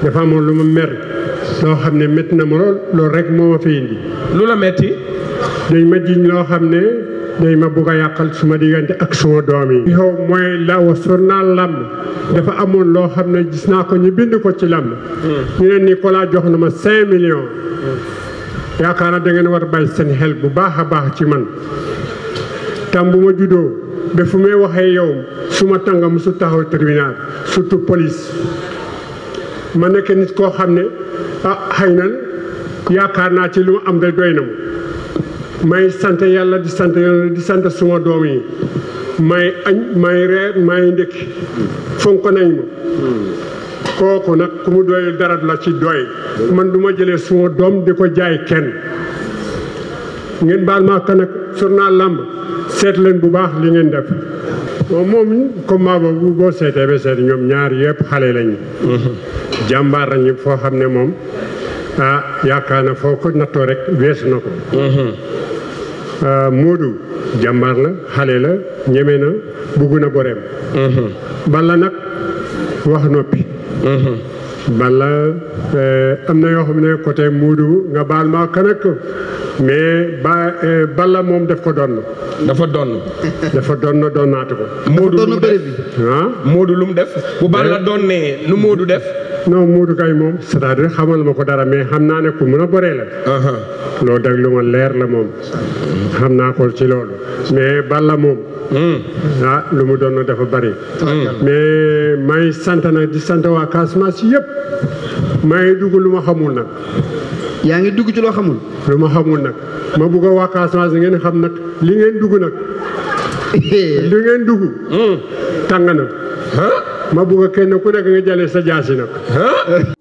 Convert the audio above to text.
dafa amoon lu ma mer loo xam ne métti na ma loolu rek moo ma fi indi. lu la metti. dañ ma jiñ loo xam ne dañ ma bugg a yàqal suma diggante ak suma doom yi. yow mooy la wa journal làmb dafa amoon loo xam ne gis naa ko ñu bind ko ci làmb. ñu ne Nicolas jox na ma 5 millions. yaakaar naa da ngeen war a bàyyi seen xel bu baax a baax ci man. tam bu ma juddoo ba fu may waxee yow suma tànga musu taxaw tribunal surtout police ma nekk nit koo xam ne xëy na yaakaar naa ci lu ma am rek doy na ma may sant yàlla di sant suma doom yi may añ may reer may ndékki fonk nañ ma kooku nag ku mu doyul dara la ci doy man du ma jëlee suma doom di ko jaay kenn ngeen baal maa ka nag journal làmb seet leen bu baax li ngeen def moom combat boobu boo seetee ba seet ñoom ñaar yëpp xale lañu jàmbaar lañu foo xam ne moom yaakaar na foo ko nattoo rek weesu na ko Modou jàmbaar la xale la ñeme na bugg na boreem Balla nag wax noppi Balla am na yoo xam ne côté Modou nga baal ma kanak mais Balla moom daf ko donn dafa donnaatu ko Modou lu mu def Modou lu mu def bu Balla donnee nu Modou def non Modou kay moom c'est-à-dire xamal ma ko dara mais xam naa ne ku mën a boree la loolu dag lu ma leer la moom xam naa ko ci loolu mais Balla moom lu mu doon dafa bari mais may sant nag di sant waa Casamance yëpp may dugg lu ma xamul nag yaa ngi dugg ci loo xamul lu ma xamul nag ma bugg a waa Casamance ngeen xam nag li ngeen dugg nag li ngeen dugg tàng na ma bugg a kenn ku nekk nga jëlee sa jaasi nag